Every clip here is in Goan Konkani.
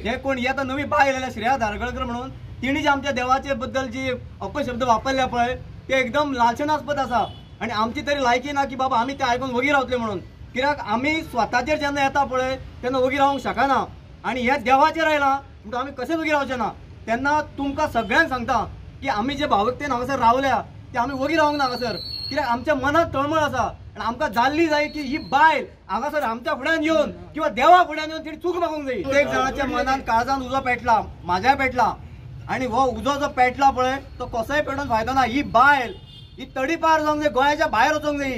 हे कोण ही आतां नवी बायल आयल्या श्रेया धारगळकर म्हणून, तिणी जे आमच्या देवाचे बद्दल जी अपशब्द वापरल्या पळय ते एकदम लांछनास्पद आसा. आनी आमची तरी लायकी ना की बाबा आमी ते आयकून वगी रावतले म्हणून, कित्याक आमी स्वताचेर जेन्ना येता पळय तेन्ना वगी रावंक शकना आनी हे देवाचेर आयलां म्हणटून आमी कशेंच वगी रावचे ना. तेन्ना तुमकां सगळ्यांक सांगता की आमी जे भावुकतेन हांगासर रावल्या ते आमी वगी रावंक ना हांगासर, कित्याक आमच्या मनांत तळमळ आसा आनी आमकां जाल्ली जाय की ही बायल हांगासर आमच्या फुड्यान येवन किंवा देवा फुड्यान येवन तिणी चूक मागूंक जाय. प्रत्येक जाणाच्या मनान काळजान उजो पेटला, म्हाज्याय पेटला आनी हो उजो जो पेटला पळय तो कसोय पेटोवन फायदो ना. ही बायल ही तडीपार जावंक जाय, गोंयाच्या भायर वचोंक जाय.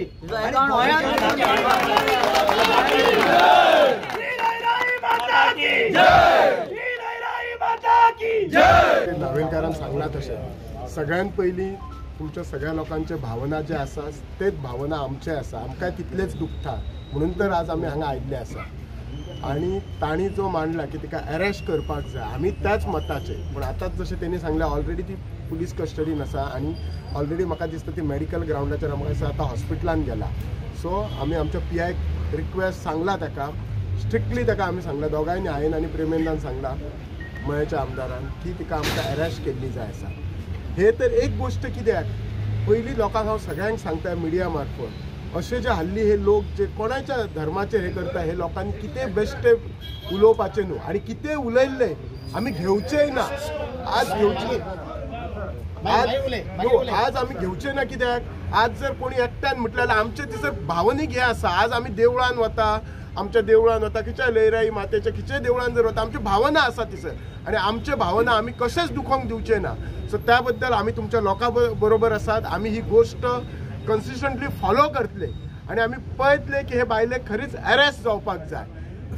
नावेलकारान सांगला तशें सगळ्यात पयलीं तुमच्या सगळ्या लोकांचे भावना जे आसा तेच भावना आमचे आसा, आमकां तितलेच दुखता म्हणून तर आज आमी हांगा आयिल्ले आसा. आनी तांणी जो मांडला की तिका अरेस्ट करपाक जाय, आमी त्याच मताचे. पूण आतांच जशें तेणी सांगलें ऑलरेडी ती पुलीस कस्टडीन आसा आनी ऑलरेडी म्हाका दिसता ती मेडिकल ग्रावंडाचेर आमकां दिसता आतां हॉस्पिटलान गेला. सो आमी आमच्या पी आयक रिक्वेस्ट सांगला, ताका स्ट्रिक्टली ताका आमी सांगला, दोगांयनी हांवें आनी प्रेमेंदान सांगला मयेच्या आमदारान की तिका आमकां अरेस्ट केल्ली जाय आसा. हे तर एक गोश्ट कित्याक पयलीं लोकांक हांव सगळ्यांक सांगता मिडिया मार्फत, अशे जे हल्ली हे लोक जे कोणाच्या धर्माचेर हे करता हे लोकांनी कितें बेश्टे उलोवपाचें न्हू आनी कितें उलयल्लें आमी घेवचेंय ना. आज घेवचें आज आमी घेवचें ना कित्याक आज जर कोणी एकट्यान म्हटलें जाल्यार आमचें थंयसर भावनीक हें आसा. आज आमी देवळान वता, आमच्या देवळान वता, खंयच्या लयराई मातेच्या खंयच्याय देवळान जर वता आमची भावना आसा थंयसर आनी आमचे भावना आमी कशेंच दुखोवंक दिवचे ना. सो त्या बद्दल आमी तुमच्या लोकां बरोबर आसात. आमी ही गोश्ट कन्सिस्टंटली फॉलो करतले आनी आमी पळयतले की हे बायलेक खरीच अरेस्ट जावपाक जाय.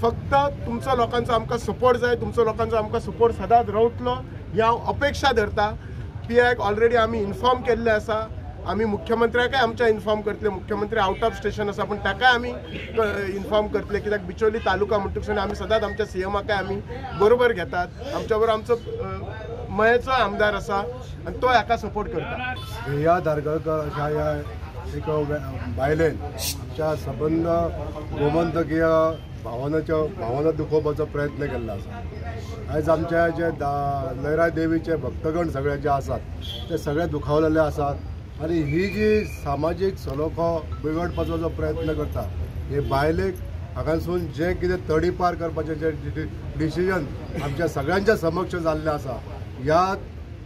फक्त तुमचो लोकांचो आमकां सपोर्ट जाय, तुमचो लोकांचो आमकां सपोर्ट सदांच रावतलो ही हांव अपेक्षा धरता. पी आयक ऑलरेडी आमी इन्फॉर्म केल्ले आसा, आमी मुख्यमंत्र्याकय आमच्या इन्फॉर्म करतले. मुख्यमंत्री आउट ऑफ स्टेशन आसा पूण ताकाय आमी इन्फॉर्म करतले कित्याक बिचोली तालुका म्हणटकच आमी सदांच आमच्या सी एमाकय आमी बरोबर घेतात. आमच्या बरोबर आमचो मयेचो आमदार आसा आनी तो हाका सपोर्ट करता. श्रेया धारगळकर अशा ह्या एक बायलेन आमच्या सबंद गोमंतकीय भावनाच्यो भावना दुखोवपाचो प्रयत्न केल्लो आसा. आयज आमच्या जे लयराई देवीचे भक्तगण सगळे जे आसात ते सगळे दुखावलेले आसात आनी ही जी सामाजीक सलोखो बिगडपाचो जो प्रयत्न करता हे बायलेक हांगासून जें कितें तडीपार करपाचें जें डिसिजन आमच्या सगळ्यांच्या समक्ष जाल्लें आसा ह्या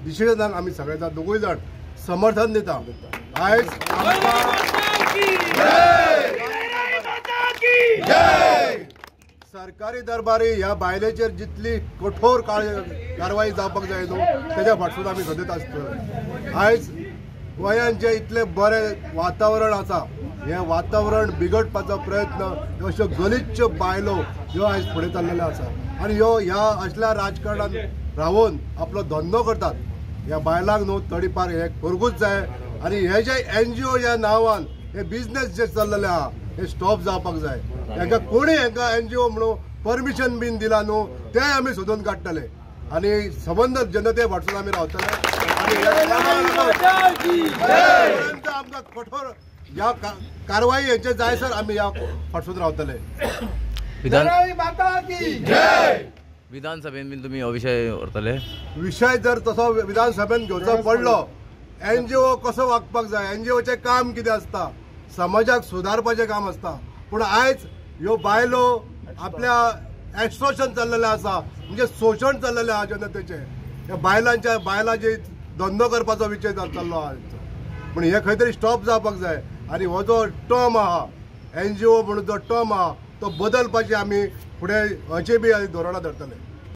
डिसिजनाक आमी सगळे जाण दोगूय जाण समर्थन दिता. आयज सरकारी दरबारी ह्या बायलेचेर जितली कठोर कारवाई जावपाक जाय न्हू तेज्या फाटसून आमी सदत आसतले. आयज गोंयांत जें इतलें बरें वातावरण आसा हें वातावरण बिगडपाचो प्रयत्न ह्यो अश्यो गलिच्छ बायलो ह्यो आयज फुडें चल्लेल्यो आसा आनी ह्यो ह्या असल्या राजकारणान रावून आपलो धंदो करतात. ह्या बायलांक न्हू तडीपार हे करूंकूच जाय आनी हे जे एनजीओ ह्या नांवान हे बिजनेस जे चल्लेले आहा हे स्टॉप जावपाक जाय. हेंकां कोणी हेंकां एनजीओ म्हणून परमिशन बीन दिला न्हू तें आमी सोदून काडटले आनी सबंद जनते फाटसून आमी रावतले आनी आमकां कठोर ह्या कारवाई हेंचे जाय सर आमी ह्या फाटसून रावतले. विधानसभेन बीन तुमी हो विशय व्हरतले? विशय जर तसो विधानसभेन घेवचो पडलो एनजीओ कसो वागपाक जाय, एनजीओचें काम कितें आसता, समाजाक सुदारपाचें काम आसता. पूण आयज ह्यो बायलो आपल्या एक्सटॉर्शन चल्लेलें आसा, म्हणजे शोशण चल्लेलें आहा जनतेचें. ह्या बायलांच्या बायलांचे धंदो करपाचो विचार चल्लो आहा. पूण हे खंय तरी स्टॉप जावपाक जाय आनी हो जो टर्म आहा एनजीओ म्हणून जो टर्म आहा तो बदलपाची आमी फुडें अशें बी धोरणां धरतले.